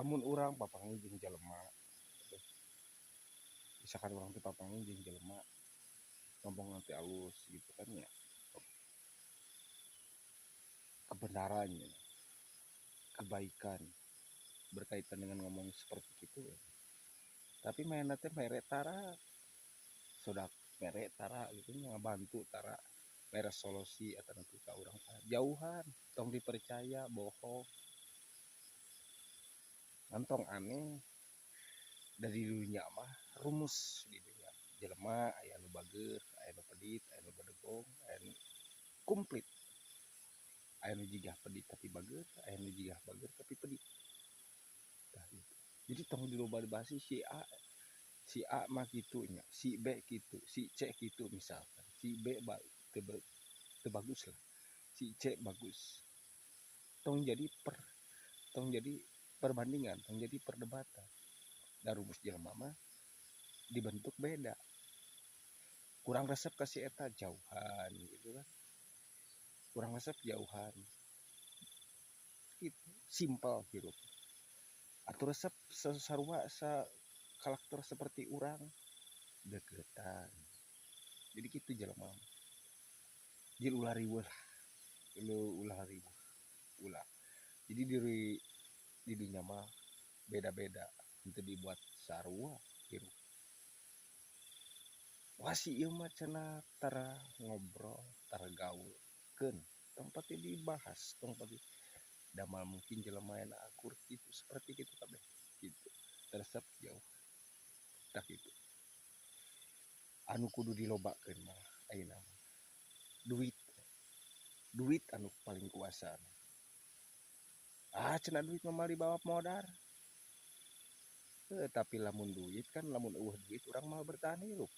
Lamun urang papanggih jeung jelema gitu, misalkan urang teh papanggih jeung jelema ngomong teh alus gitu kan ya, kebenarannya, kebaikan berkaitan dengan ngomong seperti itu ya. Tapi mainna teh mere tara, sodak mere tara gitu nya, ngabantu tara, mere solusi atau nanti ka urang jauhan, tong dipercaya, bohong. Ngan tong aneh dari dunia mah, rumus di dunia jelema aya nu bageur, aya nu pedit, aya nu bedegong, aya nu komplit, aya nu jiga pedit tapi bageur, aya nu jiga bageur tapi pedit. Tah gitu. Jadi tong diloba dibahas si A, si A mah kitu nya, si B kitu, si C kitu. Misalkan si B teu, teu bagus lah, si C bagus, tong jadi perbandingan, tong jadi perdebatan. Da rumus jelema mah dibentuk beda. Kurang resep ka si eta, jauhan gitu kan. Kurang resep, jauhan gitu, simpel hirup. Atau resep sarua sa karakter seperti urang, deketan. Jadi gitu jelema. Jadi ulah riweuh lah, ulah riweuh, ulah. Jadi diri di dunia mah beda-beda, henteu dibuat sarua hirup. Wah, si ieu mah cenah tara ngobrol, tara gaul, keun tong pati dibahas, tong pati da moal mungkin jelema aya akur gitu, seperti kitu kabeh gitu. Resep, jauh. Tah kitu. Anu kudu dilobakeun mah ayeuna mah duit, duit anu paling kuasa. Ah, cenah duit mah moal dibawa modar. Tapi lamun duit kan, lamun euweuh duit urang moal bertahan hirup.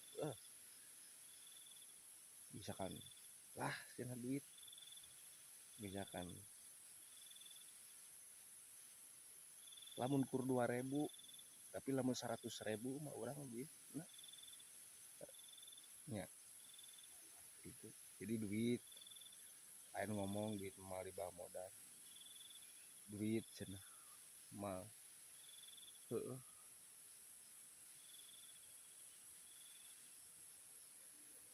Misalkan lah cenah duit, misalkan lamun kur 2000, tapi lamun 100.000 mah urang duit nah nya gitu. Jadi duit, aya nu ngomong duit moal dibawa modar, duit cenah moal, heueuh.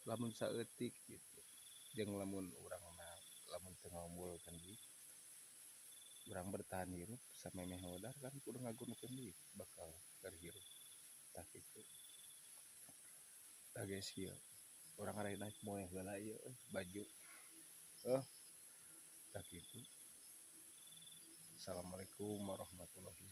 Lamun saeutik gitu jeung lamun urang mah lamun teu ngagumpulkeun duit, urang bertahan hirup samemeh modar kan kudu ngagunakeun duit bakal keur hirup. Tah kitu. Tah geus kieu urang arek naik moeh heula ieu euy baju. Tah kitu. Assalamualaikum warahmatullahi.